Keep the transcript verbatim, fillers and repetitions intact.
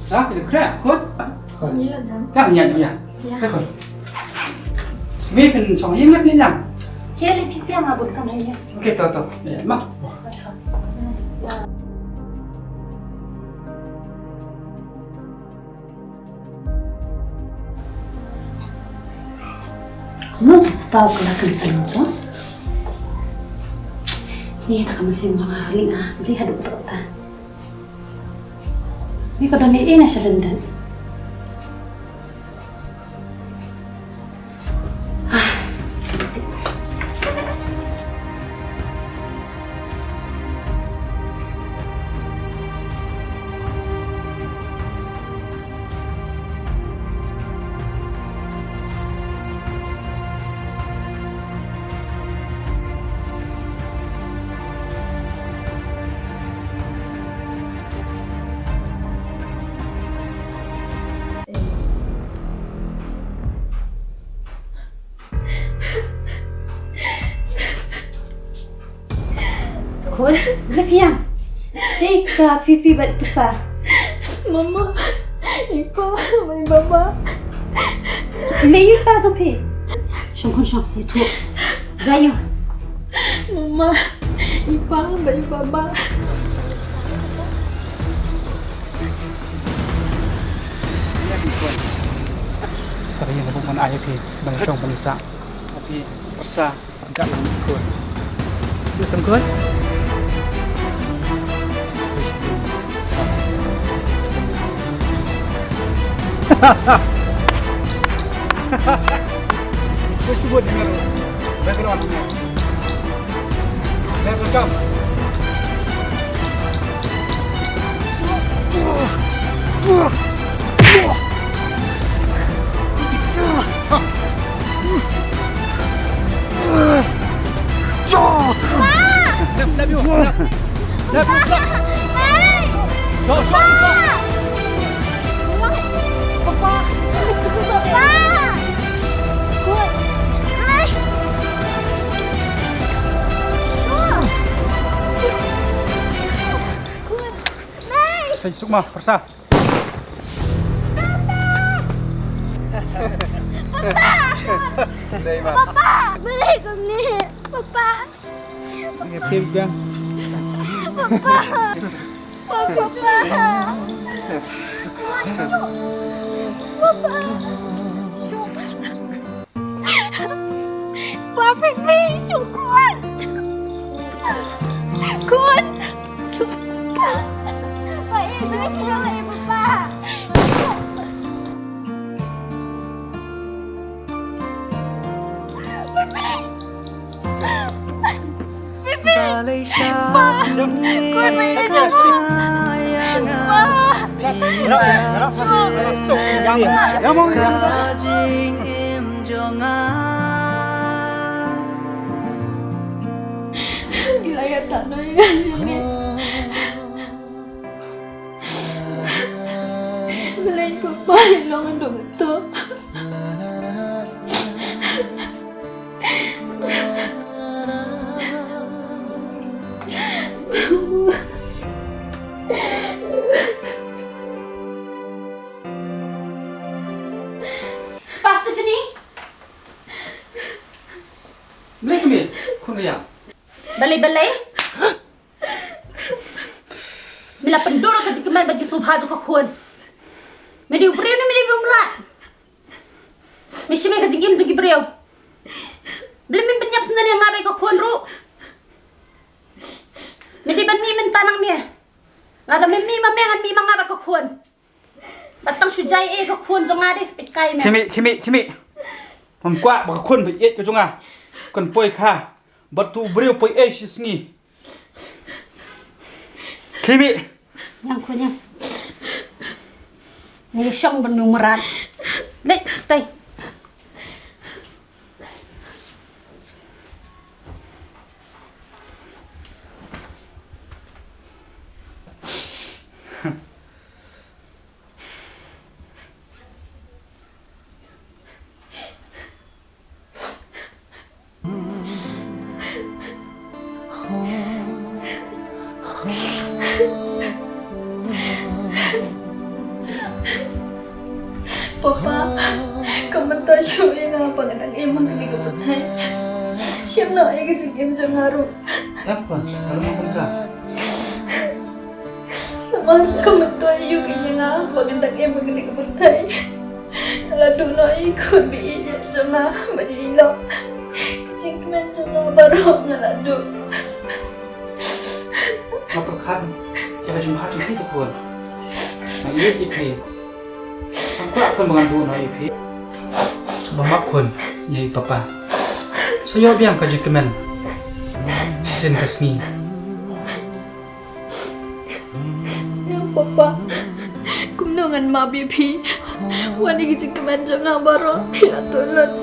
Ha, phi la khreh, khun? Khun. Ka ngi ïa, ïa. Ïa. Ka khun. Mi phin shong ïing ne phin ïam? Ïa, le phi siang, nga bun kam ïa. Okay, to, to. Ïa, ma. Kumno pau ka la kynsan moto? Ni ta ka mynsiem jong nga ha ling ha bri haduh to ta. Ni ka don ni ina sha London. Ah, sedih. Khun, balei phi ïam? Shaei ka Fifi bad Pyrsa? Mama, i pa, bad i baba. Lei ïa i pa jong phi. Shong khun shong, ïathuh. Jia ïa u. Mama, i pa bad i baba. Ka ri na buk man ai phi ban shong ban sah. Phi Pyrsa. Ka ri khun. Phi sngewkhun. Sukma, Pyrsa. Papa! Papa! Balei kumne? Papa! Papa! Papa! Papa! Pa Fifi, shu khun. Khun. Pa, eh, shu khun, eh, papa. Fifi. Fifi. Pa. Khun, pa, eh, shu khun. Pa. Phi la ïa tah noh ïa nga shane. Balei papa i long haduh kato? Pa Stephanie? Balei ka miet? Khun ka ïam. Balei, balei? Me la pynduh ka jingkmen bad jingsngewbha jong ka khun. Me dei u briew ne me dei u mrad? Me shim ïa ka jingim jong ki briew. Balei mem pynïap syndon ïa nga bad ka khun ruh? Me dei ban mih mynta nangne. Lada mem mih ma me ngan mih ma nga bad ka khun. Ba tang shu jia ïa ka khun jong nga dei sa peit kai me. Khie mih, khie mih, khie mih. Ngam kwah ba ka khun ba ïeit ka jong nga kan poi kha bad uto u briew poi ei shi sngi. Khie mih. Ïam khun ïam. Ngi shong bad u mrad. Leit, stay. Papa, ka myntoi shuh ïa nga ba nga dang im ha kane ka pyrthei. Shim noh ïa ka jingim jong nga ruh. Em khun, ka ruh ma kumta. Namar ka myntoi ïa ka ïa nga ba nga dang im ha kane ka pyrthei. Nga la duh noh ïa ka khun ba ïeit jong nga ba ïeit lok. Ka jingkmen jong nga baroh nga la duh. Nga pyrkhat ïa ka jingbha jong phi to khun. Nga ïeit ïa phi. Ngam kwah khun ba ngan duh noh ïa phi. Sngewbha map khun ïa i papa. Sa ïoh biang ka jingkmen shisien ka sngi. Ïa papa, kumno ngan map ïa phi? Wat ïa ki jingkmen jong nga baroh phi la tuh lut.